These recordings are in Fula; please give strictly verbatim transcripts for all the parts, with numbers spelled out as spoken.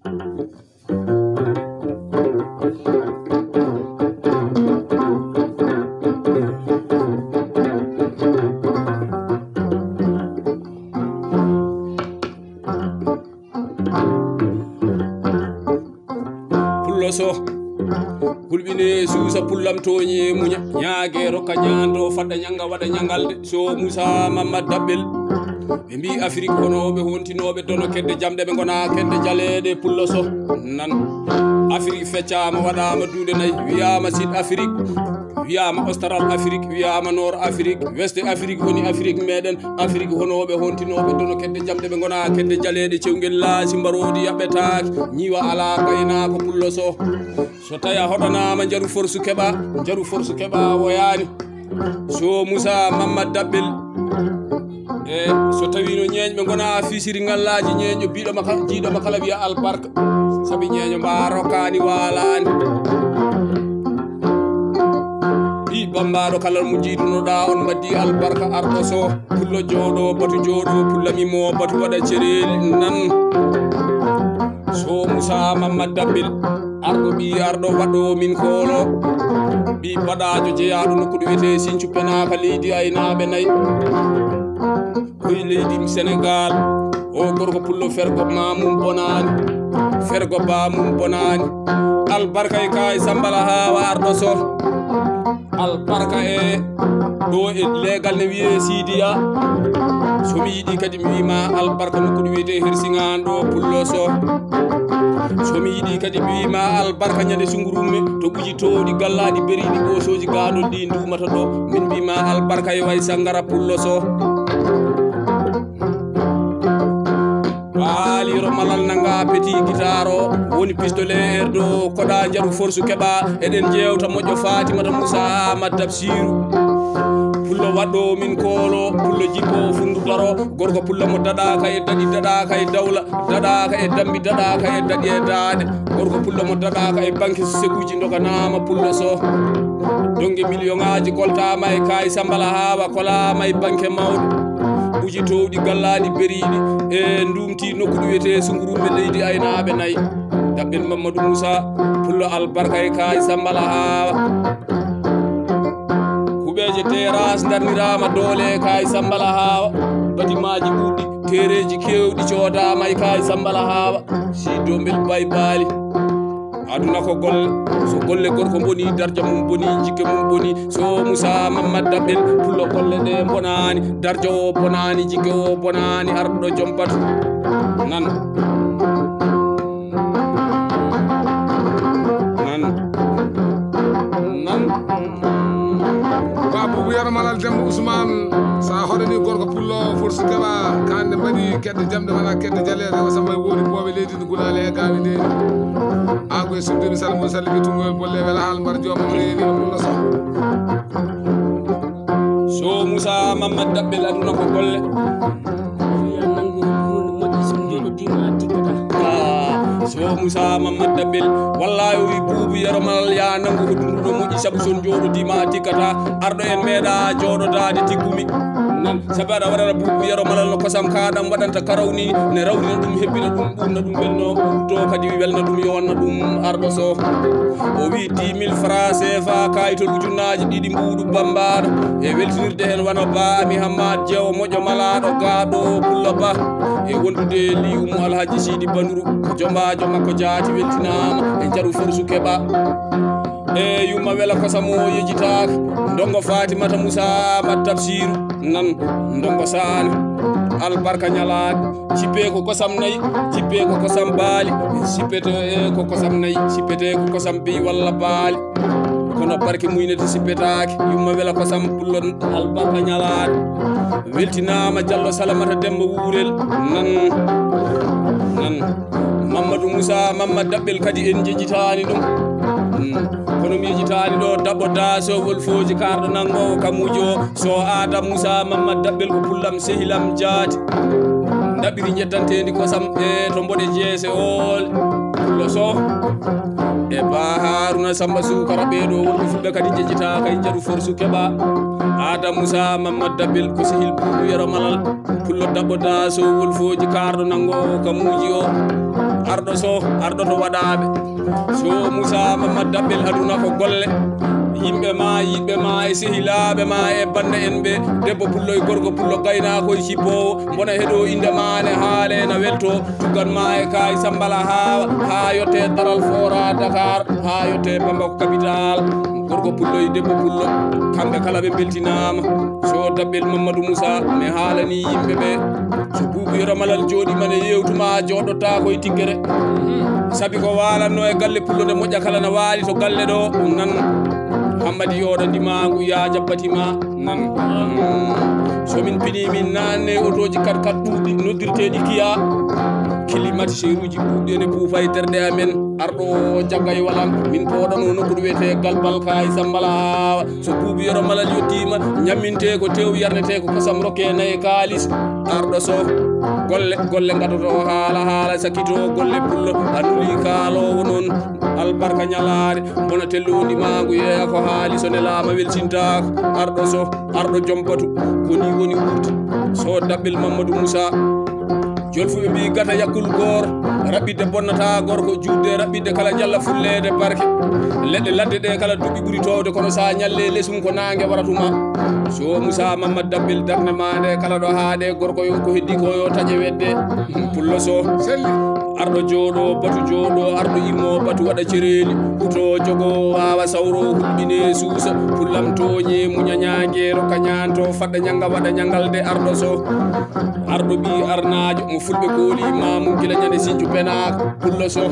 Pullo so hulɓine suusa pullam tooñe muña ñaage rokka ñaando fadda ñanga waɗa ñangalde so Moussa Mamad Dabbel. Ɓe mbi Afrik honooɓe hontinooɓe dono kedde jamɗe ɓe ngona kedde jaleeɗe pullo so nan. Afrik feccama waɗama duuɗe nayi wiyama Sud Afrik, wiyama Austral Afrik, wiyama Nord Afrik, West Afrik woni Afrik meɗen. Afrik honooɓe hontinooɓe dono kedde jamɗe ɓe ngona kedde jaleeɗe cewgel laasi mbaroodi yaɓɓetaaki ñiwa ala kayna ko pullo so. So tawi a hoɗanaama njaru forsu keɓa njaru forsu keɓa woyaani. So Moussa Mamad Dabbel e so tawino ñeeñɓe ngona fisiri ngallaaji ñeeño biɗoma jiiɗoma kala wiya albarka. Sabi ñeeño mba rokkaani waalaani. Ɓi bambaɗo kala mo jiidunoɗa on mbaddi albarka arɗo so pullo jooɗo batu jooɗo pullami mo batu waɗa cereeli nan. So Moussa Mamad Dabbel arɗo ɓi arɗo waɗo min koolo. Ɓi baɗajo jeyaɗo nokkuɗo wiyete sincu penaka leydi aynaaɓe nayi. Koye leydi Sénégal o gorko pullo fergo ma mum bonaani. Fergo ba mum bonaani. Albarka e kay sambala hawa arɗo so. Albarka e ɗo e legal ne wiye sidiya. So mi yiɗi kadi mi wima albarka nokkuɗo wiyete hersigan ɗo pullo so. So mi yiɗi kadi mi wima albarka ñande sungurumme to ɓuji towɗi gallaɗi beriɗi ɓosoji gadol ɗi duumata ɗo. Min mbima albarka e way sangara pullo so. Baali yoro malal nanga peti gitaro woni pistolet erdo koɗa njaru forsu keɓa. Eɗen jewta moƴƴo fatimata moussa amadab siru. Pullo waɗɗo min koolo pullo jikko fundu daro. Gorko pullo mo daɗaka e daɗi daɗaka e dawla daɗaka e dambi daɗaka e daɗi e daɗe. Gorko pullo mo daɗaka e banque seguji doganama pullo so. Donge million ngaji koltama e kay sambala hawa kolama e banque mawɗo. Ɓuji towɗi gallaɗi beriɗi e ndumti nokku ɗum wiyete sungurumɓe leydi aynaɓe nayi. Dabbel mamadou moussa pullo albarka e kay sambala hawa. Kuɓeje terrasse darnirama doole e kay sambala hawa. Batimaji ɗuɗɗi tereji kewɗi codama e kay sambala hawa. Si dombel bay baali. Aduna ko golle so golle gorko boni darja mum boni jikke mum boni. So moussa mammad dabbel pullo golle ɗe bonani. Darja o bonani jikke o bonani arɗo jompatu nan. Nan. Nan. Ba bubu yaro malal dembo ousmane sa hoɗani gorko pullo force keɓa kande mbaɗi kedde jamɗe wona kedde jaleɗe o samba e woni booɓe leydi no gulaali e gaawi ndeeni. Ago e sudde misal mo salli ɓe tungoyol bolle wela haal mbar jooma no reeni no ɗum no so. So moussa mammad dabbel aduna ko golle. So moussa mammad dabbel wallahi o wi buubu yero malal ya nangu ko dunduɗo moƴƴi sabu son jooɗodima a tikkata. Arɗo en meeɗa jooɗodaade tiggumi nan sabu aɗa waɗana buubu yero malal no kosam kaɗam waɗanta karawni ne rawdina ɗum hebbina ɗum ɓurna ɗum welno to kadi welna ɗum yo wanna ɗum arɗo so. O wi dix mille franc cfa kayitol ujunnaji ɗiɗi mbuuɗu bambaɗo e weltinirde hen wano ba ami hammad jeewo moƴƴo malaɗo gaɗo pullo ba e wondude liwmu alhaji sidi banuru ko jombajo makko jaati weltinama e jaru forsu keɓa. E yumma wela kosam o yejitaaka. Ndongo fatimata moussa ma tafsiru nan. Ndongo saana albarka ñalaaka. Cippe ko kosam nayi. Cippe ko kosam baali. Cippete ko kosam nayi. Cippete ko kosam beyi walla baali. Kono barke muynete sippetaake. Yumma wela kosam pullo albarka ñalaaka. Weltinama jallo salamata demba wuurel nan. Nan. Mamadou moussa mammad daɓɓel kadi en jejjitani ɗum. Hmm. Kono mi yejitani ɗo daɓɓo dasowol fooji karɗo nangowo kamujo o so adam moussa mammad daɓɓel ko pullam sehilam jaati. Daɓɓiri jettantedi kosam e to mboɗe jeese ol pullo so e ba haruna samba sukara ɓeɗo wonɓe fulɓe kadi jejjitaka e jaru forsu keɓa. Adam moussa mammad daɓɓel ko sehil bubu yero malal. Pullo daɓɓo dasowol fooji karɗo nangowo kamuji o. Arɗo Soh, arɗo to waɗaaɓe. Soh Moussa Mamadou Daɓɓel, aduna ko golle. Yimɓe ma, yiɗɓe ma, e sehilaaɓe ma, e bannde en ɓe. Debbo pullo e gorko pullo, gaynaako e cibboowo. Mbona heɗo innde ma ne haale na welto. Tuggan ma e kaay Sambala haawa, haa yotte daral foora Dakar, haa yotte Bamako capital. Gorko pullo e debbo pullo, kamɓe kala ɓe mbeltinaama. Soh Daɓɓel Mamadou Moussa, mi haalani yimɓe ɓe. So buubu yoro malal jooɗiima ne yeewtuma, jooɗotaako e tikkere. Sabi ko waalanno e galle pullo nde moƴƴa kala na waali to galle ɗo, ɗum nan. Hammadi yooɗa ndimaangu, yaa jabbati ma, nan. So min pini, min naanne otooji kat kat ɓuuɓɗi noddirteeɗi Kia. Climatiseur uji ɓuuɓɗi ene puufa e terɗe amen. Arɗo o jagga e walan, min pooɗano nokku ɗo wiyetee Galbal Kaay Sambala haawa. So buubu yoro malal yottiima, ñammintee ko tew, yarnetee ko kosam, rokkee nayi kaalis. Arɗo Soh, golle, golle ngaɗoto haala, haala sakkito, golle pullo, a nuli kaaloowo noon. Albarka ñalaare, mbona tello ndimaagu, yeeya ko haali, so nelaama welsintaako. Arɗo Soh, arɗo joom batu, ko ni woni wuurdi. Soh Daɓɓel Mamadou Moussa. Jolfuɓe mbi gata yakkul goor, raɓɓiɗde bonnata gorko, juutde raɓɓiɗde kala jalla fulleede barke. Leɗɗe ladde ɗe kala duɓi ɓuri toowde, kono sa ñalle lesum ko naange waratuma. Soh Moussa Mamadou Daɓɓel, darnde ma nde kala ɗo haaɗe gorko yo ko heddi ko yo taƴe wedde. Pullo Soh. Selli. Arɗo jooɗo, batu jooɗo, arɗo immo, batu waɗa cereeli. Huto jogo, waawa sawro, hulɓine, suusa. Pullam tooñe, muña ñaage, rokka ñaanto, faɗɗa ñanga, waɗa ñangalde, arɗo Soh. Arɗo ɓii arnaajo, mo fulɓe kooli, maamum gila ñande sincu penaaka, pullo Soh.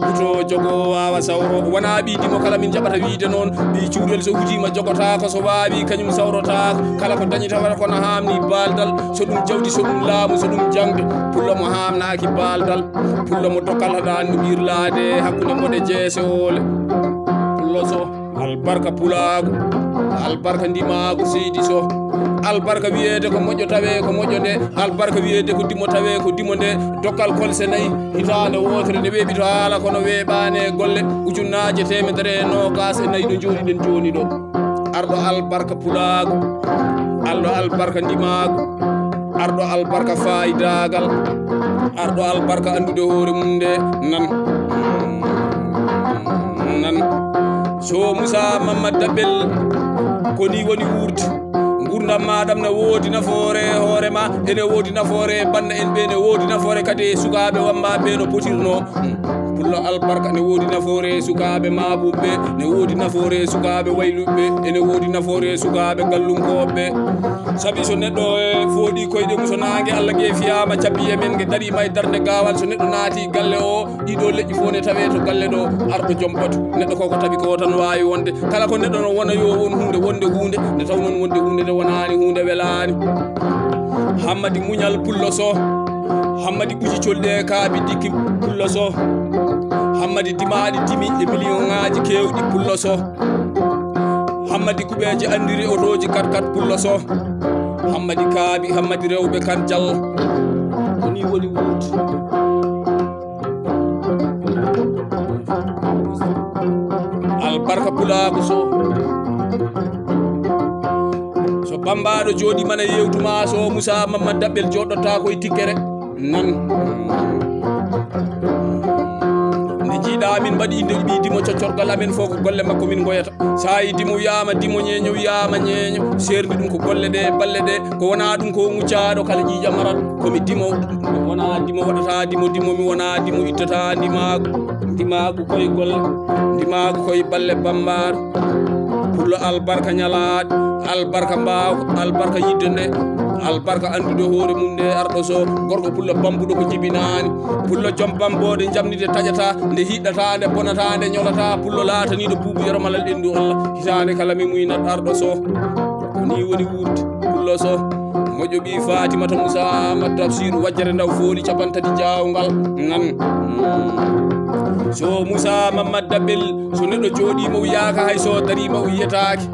Huto jogo, waawa sawro, wona ɓii dimo kala min jaɓata wiide noon. Ɓii cuurel so hutiima jogotaako, so waawi kañum sawrotaako. Kala ko dañi tawata kono haamni baaldal, so ɗum jawdi, so ɗum laamu, so ɗum jaŋde. Pullo mo haamnaaki baaldal, pullo mo dokkal haɗaani ɗum yirlaade hakkunde mboɗe jeese oole. Pullo Soh. Albarka pulaagu, albarka ndimaagu, seydi Soh. Albarka wiyeede ko moƴƴo tawee ko moƴƴo nde, albarka wiyeede ko dimo tawee ko dimo nde. Dokkal kolse nayi, hitaande wootere nde weeɓi to haala, kono weeɓaani e golle. Ujunnaaje teemedere e noogaas e nayi ɗo njooɗiɗen jooni ɗo. Arɗo albarka pulaagu, arɗo albarka ndimaagu, arɗo albarka faayidaagal, arɗo albarka anndude hoore mum nde nan. Nan. Soh Moussa Mamadou Daɓɓel, ko ni woni wuurdi. Nguurndam maaɗam na woodi nafoore e hoore ma, ene woodi nafoore e bannde en ɓe, ene woodi nafoore kadi e sukaaɓe wammbaaɓe no potirnoo. Pullo albarka ne woodi nafoore e sukaaɓe maabuɓe, ne woodi nafoore e sukaaɓe wayluɓe, ene woodi nafoore e sukaaɓe gallunkooɓe. Sabi so neɗɗo, e, fooɗi koyɗe mum, so naange Allah nge fiyaama, cabbi e men, nge dariima e darnde gaawal, so neɗɗo naati galle o, ɗiɗo leƴƴi fof ne tawee to galle ɗo, arɗo joom batu. Neɗɗo ko ko tabi ko tan waawi wonde. Kala ko neɗɗo no wona yo won huunde, wonde huunde, nde taw noon wonde huunde nde wonaani huunde welaani. Hammadi muñal pullo Soh. Hammadi ɓuji colɗi e kaabi dikki pullo Soh. Hammadi dimaaɗi dimi e miliyoŋaaji keewɗi pullo Soh. Hammadi kuɓeeje anndiri otooji kat kat pullo Soh. Hammadi kaabi, Hammadi rewɓe kan jalla. Ko ni woni wuurdi. Albarka pulaagu Soh. So bammbaaɗo jooɗi mana yewtuma, Soh Moussa Mamadou Daɓɓel jooɗotaako e tikkere. Nan. Nde njiiɗa min mbaɗi innde ɓii dimo coccorgal amen fof ko golle makko min ngoyata. Sa yi dimo wiyaama dimo, ñeeño wiyaama ñeeño, seerndi ɗum ko golle ɗe, balle ɗe, ko wona ɗum ko muccaaɗo kala ƴiiƴam arat. Ko mi dimo, mi wona dimo waɗata dimo, dimo mi wona dimo ittata ndimaagu. Ndimaagu koye golle, ndimaagu koye balle bammbaaɗo. Pullo albarka ñalaaɗo, albarka mbaawka, albarka yidde nde, albarka anndude hoore mum nde arɗo Soh, gorko pullo bambuɗo ko jibinaani. Pullo joom bamboode jamnide taƴata, nde hiɗɗata, nde bonata, nde ñolata, pullo laataniiɗo buubu yoro malal ɓenndu Allah. Hitaande kala mi muynat arɗo Soh. Ko ni woni wuurdi, pullo Soh. Moƴƴo ɓii Fatimata Moussa Amadou Tafsir, wajjere ndaw fooli capanɗe tati jaawngal. Nan. Soh Moussa Mamadou Daɓɓel, so neɗɗo jooɗiima o yiyaaka, hay so dariima o yiyetaake.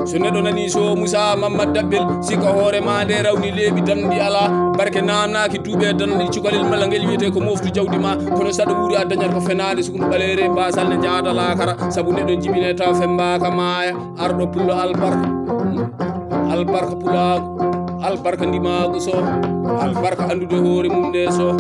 So neɗɗo nanii Soh Moussa Mamadou Daɓɓel, sikka hoore ma nde rawni leeɓi danndi alaa, barke naamnaaki duuɓe danndi cukalel mala ngel wiyetee ko moftu jawdi ma, kono saɗa wuuri a dañat ko fenaande sukndu ɓaleere baasal ne njaada laakara, sabu neɗɗo jibine taw femmbaaka maaya. Arɗo pullo albarka, albarka pulaagu, albarka ndimaagu Soh, albarka anndude hoore mum nde Soh.